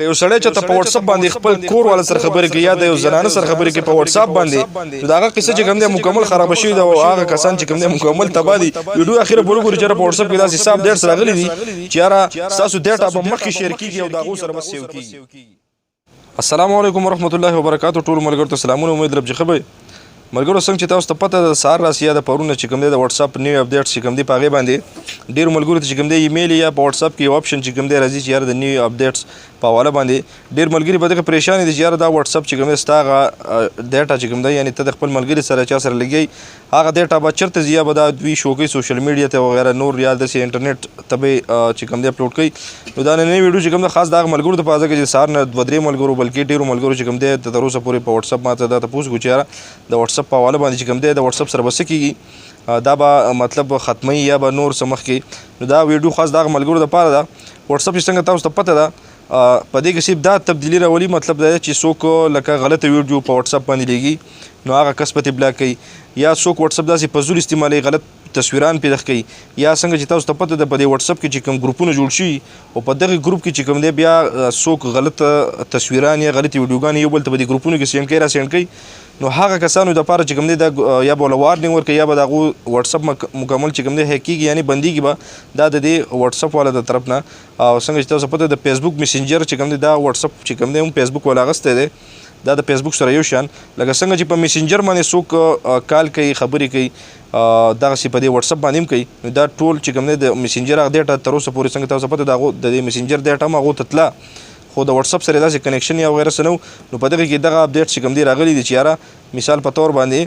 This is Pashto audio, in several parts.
یو سړی چې ته په واتس اپ باندې خپل کور والا سره خبرې کوي یا د یو زنانه سره خبرې کوي په واتس اپ باندې، نو دا هغه قصه چې کوم دی مکمل خراب شوی دا او هغه کسان چې کوم دی مکمل تباه دي. ویډیو اخیره پورې ګوري چې په واتس اپ کې داسې حساب ډېر سره راغلي دي چې یاره ستاسو ډیټا به مخکې شیر کیږي او د هغو سره به سیو کیږي. السلام علیکم ورحمت الله وبرکاتو. ټول ملګرو ته سلامونه، امید رب چې ښه به. ملګرو، څنګه چې تاسو ته پته ده، سهار راسي یا د پرونه چې کوم دی د واتس اپ نیو اپډیټ چې کوم دی، په هغې باندې ډېرو ملګرو ته چې کوم دی ایمیل یا په واتس اپ کې یو اپشن چې کوم دی راځي چې یاره د نیو اپډیټس په حواله باندې ډېر ملګري په دغه پریشان دي چې یاره دا واتس اپ چې کوم دی ستا هغه ډیټا چې کوم دی، یعنی ته د خپل ملګري سره چا سره لګي، هغه ډیټا به چېرته ځي یا به دا دوی شو کوي سوشل میډیا ته وغیره نور یا داسې انټرنیټ ته به چې کوم دی اپلوډ کوي. نو دا نننۍ ویډیو چې کوم ده خاص د هغه ملګرو دپاره، ځکه چې سهار نه دوه درې ملګرو، بلکې ډېرو ملګرو چې کوم دی تر اوسه پورې په واتس اپ ماته دا تپوس وکړو چې یاره د واتس اپ په حواله باندې چې کوم دی د واتس اپ سره به څه کېږي، دا به مطلب ختمي یا به نور څه مخکې. نو دا ویډیو خاص د هغه ملګرو دپاره ده. واتس اپ چې څنګه تاسو ته پته ده، په دې کې صرف دا تبدیلي راولي، مطلب دا چې څوک لکه غلطه ویډیو په واتس اپ باندې لیږي نو هغه کس به بلاک کوي، یا څوک واتس اپ داسې فضول استعمالوي، غلط تصویران پیدا کوي، یا څنګه چې تاسو ته پته ده په دې واتس اپ کې چې کوم ګروپونه جوړ شي او په دغه ګروپ کې چې کوم دی بیا څوک غلط تصویران یا غلطې ویډیوګانې یو بل ته په دې ګروپونو کې سینډ کوي را سینډ کوي، نو هغه کسانو د پاره چې کوم دی دا یا به له وارنینګ ورکوي یا به د هغو واتس اپ مکمل چې کوم دی هیک کېږي، یعنې بندېږي به دا د دې واتس اپ والا د طرف نه. او څنګه چې تاسو پته د فیسبوک میسنجر چې کوم دی، دا واتس اپ چې کوم دی هم فیسبوک والا اخیستی دی، دا د فیسبوک سره یو شان، لکه څنګه چې په میسنجر باندې څوک کال کوي، خبرې کوي، دغسې په دې واتس اپ باندې هم کوي. نو دا ټول چې کوم دی د میسنجر هغه ډیټا تر اوسه پورې څنګه تاسو پته د هغو د دې میسنجر ډیټا هم هغو ته تله، خو د واتس اپ سره داسې کنیکشن یا وغیره څه نه. نو په دغه کې دغه اپډیټ چې کوم دی راغلي دي چې یاره مثال په تور باندې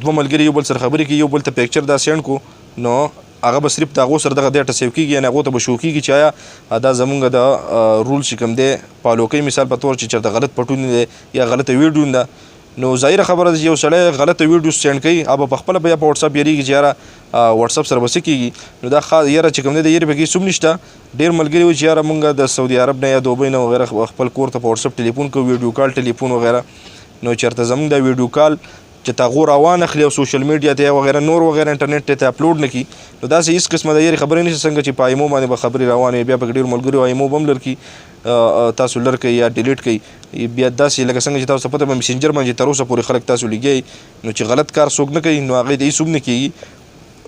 دوه ملګري یو بل سره خبرې کوي، یو بل ته پکچر دا سینډ کو، نو هغه به صرف د هغو سره دغه ډیټا سیو کیږي، یعنې هغو ته به شو کیږي چې آیا دا زمونږ د رول چې کوم دی فالو کوي. مثال په تور چې چېرته غلط پټون دی یا غلطه ویډیو ده، نو ظاهره خبره ده چې یو سړی غلطه ویډیو سینډ کوي، هغه به په خپله بیا په واتس اپ یریږي چې یاره واتس اپ سره به څه کیږي. نو دا یاره چې کوم دی د یرې پکې هېڅ هم نشته. ډېر ملګري وایي چې یاره مونږ د سعودي عرب نه یا دوبۍ نه وغیره خپل کور ته په واتس اپ ټلیفون کوو، ویډیو کال ټلیفون وغیره، نو چېرته زمونږ دا ویډیو کال چې تا غو روان اخلي او سوشل میډیا ته وغیره نور وغیره انټرنیټ ته اپلوډ نه کی. نو داسې هیڅ قسمه د یری خبرې نشته. څنګه چې په ایمو باندې به خبرې روانې، بیا په ډیر ملګرو ایمو بم لر کی تاسو لر کوي یا ډیلیټ کوي، بیا داسې لکه څنګه چې تاسو پته په میسنجر باندې تر اوسه پورې خلک تاسو لګي، نو چې غلط کار څوک نه کوي نو هغه دې هیڅ هم نه کیږي.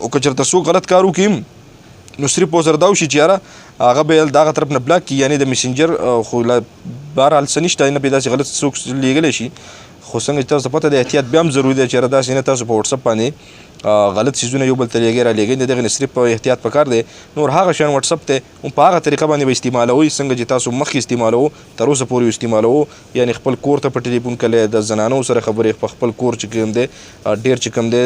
او که چېرته څوک غلط کار وکړي نو صرف ورسره دا وشي چې یاره هغه به دغه طرف نه بلاک کی، یعنی د میسنجر خو لا بهرحال څه نشته، نه په داسې غلط څوک لیږلی شي. خو څنګه چې تاسو ته پته ده، احتیاط بیا هم ضروري دی چې یاره داسې نه تاسو په واتس اپ باندې غلط څیزونه یو بل ته لیږئ را لیږئ، د دغې نه صرف احتیاط پکار دی. نور هغه شیان واتس اپ دی هم په هغه طریقه باندې به استعمالوئ څنګه چې تاسو مخکې استعمالوو، تر اوسه پورې استعمالوو، یعنی خپل کور ته په ټلیفون کلی د زنانو سره خبرې په خپل کور چې کوم دی ډېر چې کوم دی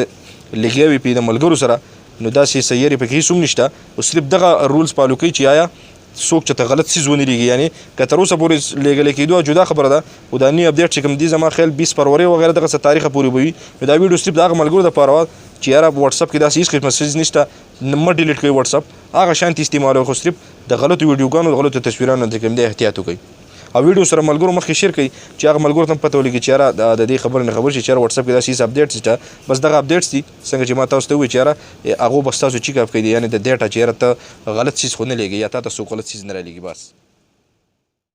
لګیا وي پې د ملګرو سره، نو داسې څه یرې پکې هېڅ هم نشته. او صرف دغه رولز فالو کوي چې آیا څوک چې ته غلط څیز ونه لیږي، یعنی که تر اوسه پورې لیږل کېدو جدا خبره ده. خو دا نوی اپډیټ چې کوم دی زما خیال 20 فرورۍ وغیره دغه څه تاریخه پورې به وي. نو دا ویډیو صرف د هغه ملګرو دپاره وه چې یاره واتس اپ کې داسې هېڅ قسمه څیز نشته، مه ډیلیټ کوئ واتس اپ، هغه شانتې استعمالوئ، خو صرف د غلطو ویډیوګانو د غلطو تصویرانو د کوم دی احتیاط وکړئ. او ویډیو سره ملګرو مخکې شیر کړئ چې هغه ملګرو ته هم پته ولګي چې یاره د دې خبرې نه خبر شي چې یاره واتس اپ کې داسې هېڅ اپډیټ نشته، بس دغه اپډیټس دي. څنګه چې ما تاسو ته وویل چې یاره هغو به ستاسو چیک اپ کوي، یعنې د ډیټا چې یاره ته غلط څیز خو نه لیږي یا تا ته څوک غلط څیز نه رالیږي بس.